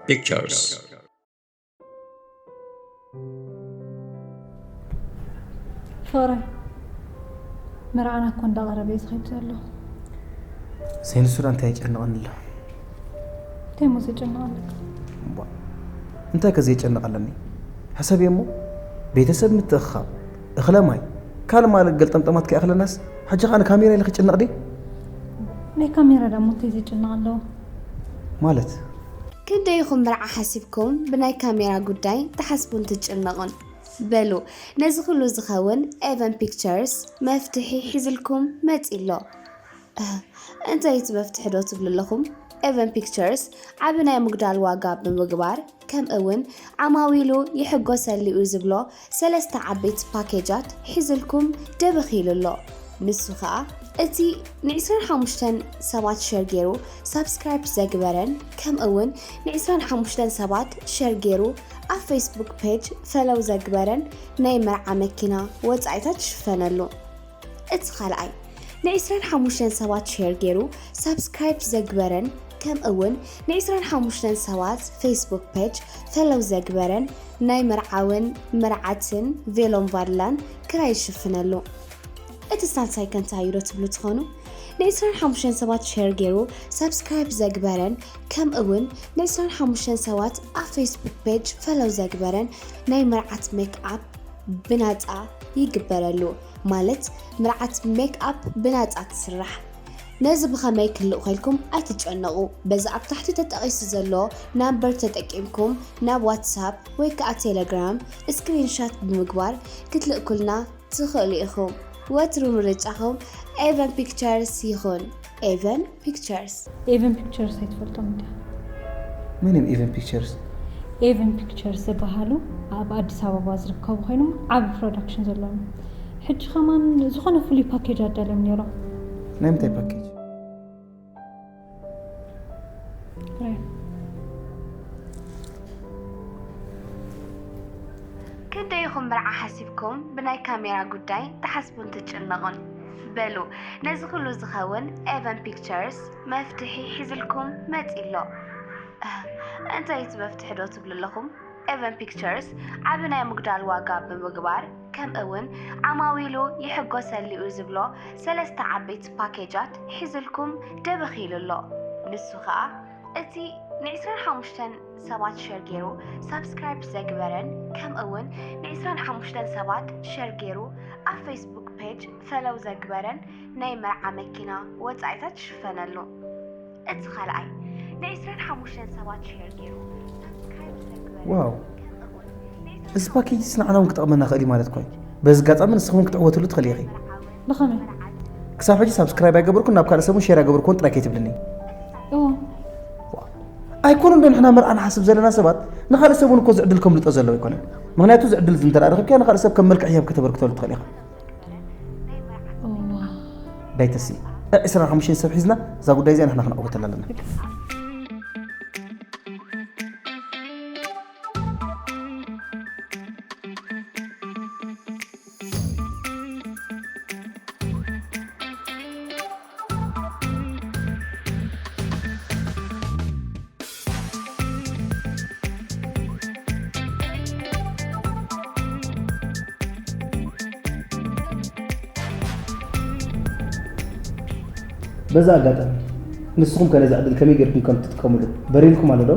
Pictures. ፍቕረይ፣ መርዓና እኮ እንዳቐረበ እዩ ዝኸይድ ዘሎ። ዘይንሱ ዳ እንታይ የጨንቐኒ ኣሎ? እንታይ እሞ ዘጨንቕ ኣለካ? እምቧ፣ እንታይ ከ ዘየጨንቕ ኣለኒ? ሕሰብዮ እሞ፣ ቤተሰብ ምትእኽኻብ፣ እኽለ ማይ፣ ካልእ ማለት ገልጠምጠማት ከይኣኽለናስ፣ ሕጂ ኸኣ ንካሜራ ኢለ ክጭነቕ ድየ? ናይ ካሜራ ዳሞ እንታይ ዘጨንቕ ኣለዎ? ማለት? ክንደይ ኢኹም መርዓ ሓሲብኩም ብናይ ካሜራ ጉዳይ ትሓስቡን ትጭነቑን? በሉ፣ ነዚ ኩሉ ዝኸውን ኤቨን ፒክቸርስ መፍትሒ ሒዝልኩም መጺ ኣሎ። እንታይ እቲ መፍትሒ ዶ ትብሉ ኣለኹም? ኤቨን ፒክቸርስ ዓቢ ናይ ምጉዳል ዋጋ ብምግባር፣ ከምኡ እውን ዓማዊሉ ይሕጎሰሉ እዩ ዝብሎ ሰለስተ ዓበይቲ ፓኬጃት ሒዝልኩም ደበኽ ኢሉ ኣሎ። ንሱ ኸኣ እቲ ን25 ሰባት ሸር ገይሩ ሳብስክራይብ ዘግበረን፣ ከምኡ እውን ን25 ሰባት ሸር ገይሩ ኣብ ፌስቡክ ፔጅ ፈለው ዘግበረን ናይ መርዓ መኪና ወጻኢታት ይሽፈነሉ። እቲ ካልኣይ ን25 ሰባት ሸር ገይሩ ሳብስክራይብ ዘግበረን፣ ከምኡ እውን ን25 ሰባት ፌስቡክ ፔጅ ፈለው ዘግበረን ናይ መርዓውን መርዓትን ቬሎን ቫድላን ክራይ ይሽፍነሉ። እቲ ሳልሳይ ከ እንታይ እዩ ዶ ትብሉ ትኾኑ? ን25 ሰባት ሸር ገይሩ ሳብስክራይብ ዘግበረን፣ ከምኡ እውን ን25 ሰባት ኣብ ፌስቡክ ፔጅ ፈለው ዘግበረን ናይ መርዓት ሜክ ኣፕ ብናጻ ይግበረሉ። ማለት፣ መርዓት ሜክ ኣፕ ብናጻ ትስራሕ። ነዚ ብኸመይ ክልእኾ ኢልኩም ኣይትጨነቑ። በዚ ኣብ ታሕቲ ተጠቒሱ ዘሎ ናምበር ተጠቂምኩም ናብ ዋትሳፕ ወይ ከኣ ቴሌግራም ስክሪንሻት ብምግባር ክትልእኩልና ትኽእሉ ኢኹም። ወትሩ ምርጫኹም ኤቨን ፒክቸርስ ይኹን። ኤቨን ፒክቸርስ። ኤቨን ፒክቸርስ ኣይትፈልጦም እንዲኻ? መን እዮም ኤቨን ፒክቸርስ? ኤቨን ፒክቸርስ ዝበሃሉ ኣብ ኣዲስ ኣበባ ዝርከቡ ኮይኖም ዓቢ ፕሮዳክሽን ዘለዎም። ሕጂ ከማን ዝኾነ ፍሉይ ፓኬጅ ኣዳልዮም ነይሮም። ናይ ምንታይ ፓኬጅ? ራይ። ክንደይ ኢኹም መርዓ ሓሲብኩም ብናይ ካሜራ ጉዳይ ትሓስቡን ትጭነቑን? በሉ፣ ነዚ ኩሉ ዝኸውን ኤቨን ፒክቸርስ መፍትሒ ሒዝልኩም መጺ ኣሎ። እንታይ እቲ መፍትሒ ዶ ትብሉ ኣለኹም? ኤቨን ፒክቸርስ ዓቢ ናይ ምጉዳል ዋጋ ብምግባር፣ ከምኡ እውን ዓማዊሉ ይሕጎሰሉ እዩ ዝብሎ ሰለስተ ዓበይቲ ፓኬጃት ሒዝልኩም ደበኽ ኢሉ ኣሎ። ንሱ ኸኣ እቲ ን25 ሰባት ሸር ገይሩ ሳብስክራይብ ዘግበረን፣ ከምኡ እውን ን25 ሰባት ሸር ገይሩ ኣብ ፌስቡክ ፔጅ ፈለው ዘግበረን ናይ መርዓ መኪና ወጻኢታት ይሽፈነሉ። እቲ ካልኣይ ን25 ሰባት ሸር ገይሩ ሳብስክራይብ ዘግበረን፣ ዋው። ከምኡ እውን እዚ ፓኬጅ ንዓና እውን ክጠቕመና ኽእል እዩ ማለት እኮ እዩ። በዚ ኣጋጣሚ ንስኹም እውን ክትዕወትሉ ትኽእሊ ኢኺ። ብኸመይ? ክሳብ ሕጂ ሳብስክራይብ ኣይገበርኩን፣ ናብ ካልእ ሰብ እውን ሼር ኣይገበርኩን ጥራይ ከይትብልኒ። እዎ። ኣይኮነን ዶ ንሕና መርዓ ንሓስብ ዘለና ሰባት ንኻልእ ሰብ እውን እኮ ዝዕድል ከምልጦ ዘለዎ ኣይኮነን። ምኽንያቱ ዝዕድል እንተ ደኣ ረኺብካ ንኻልእ ሰብ ከም መልክዕ ህያብ ከተበርክተሉ ትኽእል ኢኻ። እዎ። ዳይተሲ ዕስራን ሓሙሽተን ሰብ ሒዝና እዛ ጉዳይ እዚኣ ንሕና ክንዕወተላ ኣለና። በዛ ኣጋጣሚ ንስኹም ከ ነዚ ዕድል ከመይ ጌርኩም ከም ትጥቀምሉ በሪልኩም ኣሎ ዶ?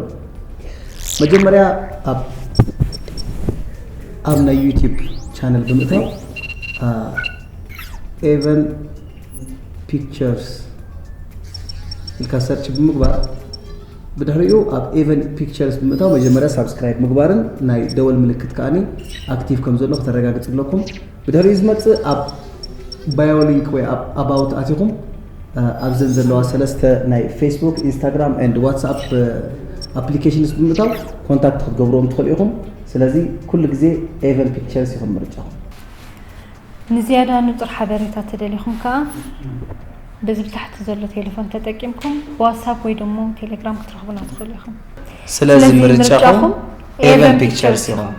መጀመርያ ኣብ ኣብ ናይ ዩቲዩብ ቻነል ብምእታው ኤቨን ፒክቸርስ ኢልካ ሰርች ብምግባር ብድሕሪኡ ኣብ ኤቨን ፒክቸርስ ብምእታው መጀመርያ ሳብስክራይብ ምግባርን ናይ ደወል ምልክት ከኣ ኣክቲቭ ከም ዘሎ ክተረጋግጽ ኣለኩም። ብድሕሪኡ ዝመጽእ ኣብ ባዮ ሊንክ ወይ ኣብ ኣባውት ኣቲኹም ኣብዘን ዘለዋ ሰለስተ ናይ ፌስቡክ፣ ኢንስታግራም ኤንድ ዋትስኣፕ ኣፕሊኬሽንስ ብምእታው ኮንታክት ክትገብርዎም ትኽእሉ ኢኹም። ስለዚ ኩሉ ግዜ ኤቨን ፒክቸርስ ኢኹም ምርጫኹም። ንዝያዳ ንጹር ሓበሬታ ተደሊኹም ከኣ በዚ ብታሕቲ ዘሎ ቴሌፎን ተጠቂምኩም ብዋትሳፕ ወይ ደሞ ቴሌግራም ክትረኽቡና ትኽእሉ ኢኹም። ስለዚ ስለዚ ምርጫኹም ምርጫኹም ኤቨን ኤቨን ፒክቸርስ ፒክቸርስ ኢኹም።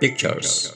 Pictures.